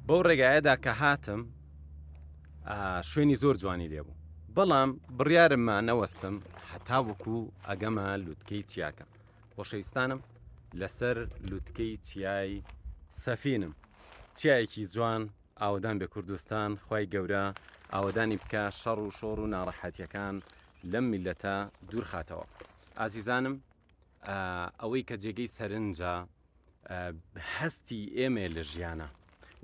بەو ڕێگایەدا کە هاتم شوێنی زۆر جوانی لێ بوو بەڵام بڕیارم ما نەوەستم هەتا وەکو ئەگەمە لوتکەی چیاکە خۆشەویستانم لەسەر لوتکەی چیای سەفینم چیایەکی جوان ئاوەدان بێ کوردستان خوای گەورە ئاوەدانی بکا شەڕ و شۆڕ و ناڕەحەتیەکان لەم میلەتە دوور خاتەوە ئازیزانم ئەوەی کە جێگەی سەرنجە هەستی ئێمەیە لە ژیانە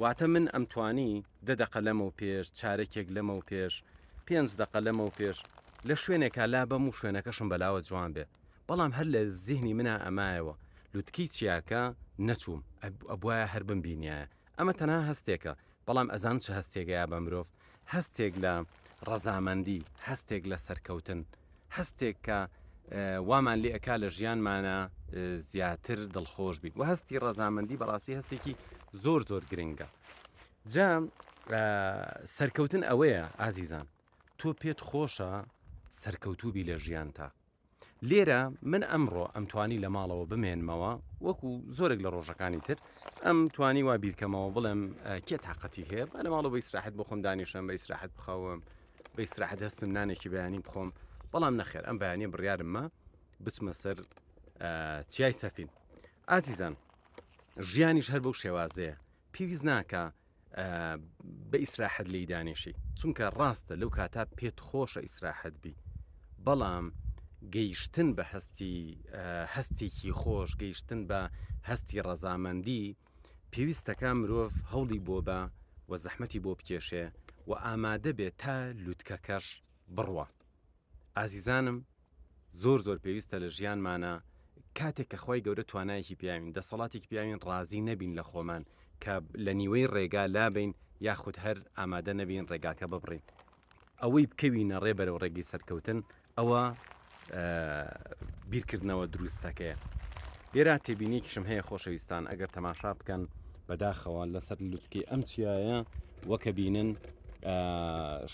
واتە من ئەمتوانی دە دەقە لەمەو پێش چارەکێک لەمەو پێش پێنج دەقە لەمەو پێش لە شوێنێکا لا بەم و شوێنەکەشم بەلاوە جوان بێ بەڵام هەر لە زیهنی منا ئەمایەوە لوتکەی چیاکە نەچووم ئەبوایە هەر بمبینیایە ئەمە تەنها هەستێکە، بەڵام ئەزانن چ هەستێک ئەیا بە مرۆڤ؟ هەستێک لە ڕەزامەندی، هەستێک لە سەرکەوتن، هەستێک کە وامان لێ ئەکا لە ژیانمانە زیاتر دڵخۆش بین و هەستی ڕەزامەندی بەڕاستی هەستێکی زۆر زۆر گرنگە. جا سەرکەوتن ئەوەیە ئازیزان تۆ پێت خۆشە سەرکەوتوو بی لە ژیانتا. لێرە من ئەمڕۆ ئەمتوانی لە ماڵەوە بمێنمەوە وەکو زۆرێک لە ڕۆژەکانی تر ئەم توانی وا بیرکەمەوە بڵێم کێ تااقەتی هەیە با لە ماڵەوە بە ئیسراحەت بۆ خۆم دانیشم بە ئیسراحەت بخەوم بە ئیسراحەت هەستم نانێکی بەیانی بخۆم بەڵام نەخێر ئەم بەیانە بڕیارمە بچمە سەر چیای سەفین ئازیزان ژیانیش هەر بەو شێوازەیە پێویست ناکە بە ئیسراحەت لێی دانیشی چونکە ڕاستە لەو کاتا پێت خۆشە ئیسراحەت بی بەڵام گەیشتن بە هەستی هەستێکی خۆش گەیشتن بە هەستی ڕەزامەندی پێویستەکە مرۆڤ هەوڵی بۆ بە و زەحمەتی بۆ بکێشێ و ئامادە بێت تا لوتکەکەش بڕوا. ئازیزانم زۆر زۆر پێویستە لە ژیانمانا کاتێک کە خوای گەورە توانایەکی پیاوین دەسەڵاتێکی پیاوین ڕازی نەبین لە خۆمان کە لە نیوەی ڕێگا لابین یاخود هەر ئامادە نەبین ڕێگاکە ببڕین ئەوەی بکەوینە ڕێ بەرەو ڕێگەی سەرکەوتن ئەوە بیرکردنەوە دروستەکەیە لێرا تێبینیکیشم هەیە خۆشەویستان ئەگەر تەماشا بکەن بەداخەوە لەسەر لوتکەی ئەم چیایە وەکە بینن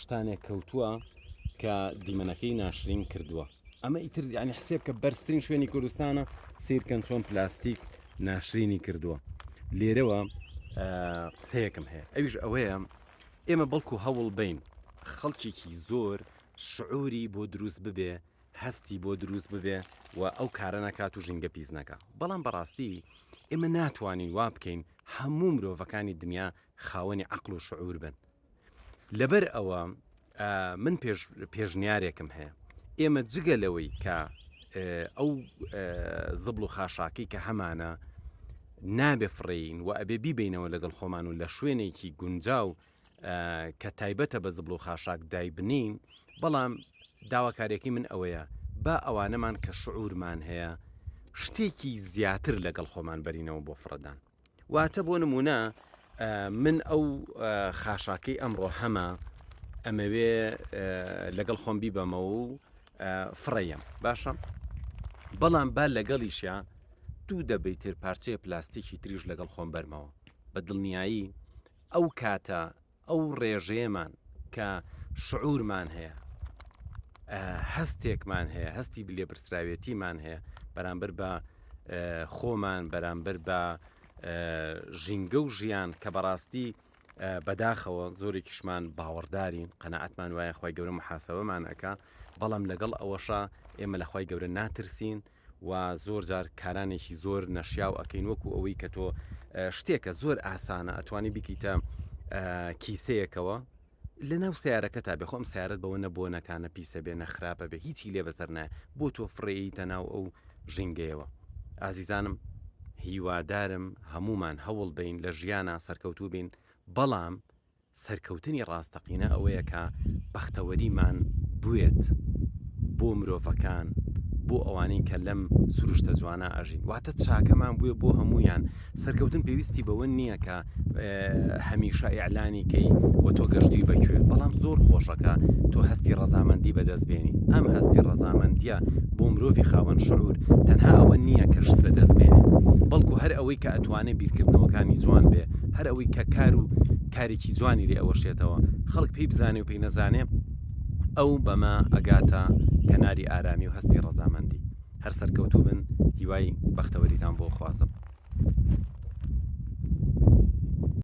شتانێک کەوتووە کە دیمەنەکەی ناشرین کردووە ئەمە ئیتر یعنی حسێب کە بەرزترین شوێنی کوردستانە سیرکەن چۆن پلاستیک ناشرینی کردووە لێرەوە قسەیەکم هەیە ئەویش ئەوەیە ئێمە بەڵکو هەوڵ بین خەڵکێکی زۆر شعوری بۆ دروست ببێ هەستی بۆ دروست ببێ و ئەو کارە نەکات و ژینگە پیس نەکا بەڵام بەڕاستی ئێمە ناتوانین وا بکەین هەموو مرۆڤەکانی دنیا خاوەنی عقل و شعور بن لەبەر ئەوە من پێش پێشنیارێکم هەیە ئێمە جگە لەوەی کە ئەو زبڵ و خاشاکەی کە هەمانە نابێ فڕین و ئەبێ بیبینەوە لەگەڵ خۆمان و لە شوێنێکی گونجاو کە تایبەتە بە زبڵ و خاشاک دایبنین بەڵام داواکاریەکەی من ئەوەیە با ئەوانەمان کە شعورمان هەیە شتێکی زیاتر لەگەڵ خۆمان بەرینەوە بۆ فڕەدان واتە بۆ نمونە من ئەو خاشاکەی ئەمڕۆ هەمە ئەمەوێ لەگەڵ خۆم بیبەمەوە و فڕێم باشە بەڵام با لەگەڵیشە دوو دەبەی تر پارچەیە پلاستیکی تریش لەگەڵ خۆم بەرمەوە بە دڵنیایی ئەو کاتە ئەو ڕێژەیەمان کە شعورمان هەیە هەستێکمان هەیە هەستی لێپرسراوێتیمان هەیە بەرامبەر بە خۆمان بەرامبەر بە ژینگە و ژیان کە بەڕاستی بەداخەوە زۆرێکیشمان باوەڕدارین قەنەعەتمان وایە خی گەورە محاسبەمان ئەک بەڵام لەگەڵ ئەوەشە ئێمە لە خی گەورە ناترسین و زۆر جار کارانێکی زۆر نەشیاو ئەکەین وەکو ئەوەی کە تۆ شتێکە زۆر ئاسانە ئەتوانی بیکەیتە کیسەیەکەوە لە ناو سیارەکە تا بێ خۆم سیارەت بەوە نە بۆنەکانە پیسە بێ نە خراپە بێ هیچی لێ بەسەر نایە بۆ تۆ فڕێیتە ناو ئەو ژینگەیەوە ئازیزانم هیوادارم هەمومان هەوڵ بین لە ژیانە سەرکەوتوو بین بەڵام سەرکەوتنی ڕاستەقینە ئەوەیە کە بەختەوەریمان بوێت بۆ مرۆڤەکان، بۆ ئەوانەی کە لەم سروشتە جوانە ئەژین. واتە چاکەمان بوێ بۆ هەموویان. سەرکەوتن پێویستی بەوە نییە کە هەمیشە ئیعلانی کەی و تۆ گەشتووی بە کوێ، بەڵام زۆر خۆشە کە تۆ هەستی ڕەزامەندی بەدەست بێنی. ئەم هەستی ڕەزامەندییە بۆ مرۆڤی خاوەن شعور تەنها ئەوە نییە کە شت بەدەست بێنێ، بەڵکو هەر ئەوەی کە ئەتوانێ بیرکردنەوەکانی جوان بێ، هەر ئەوەی کە کار و کارێکی جوانی لێ ئەوەشێتەوە، خەڵک پێی بزانێ و پێی نەزانێ، ئەو بەمە ئەگاتە کەناری ئارامی و هەستی ڕەزامەندی. هەر سەرکەوتوو بن، هیوای بەختەوەریتان بۆ خوازم.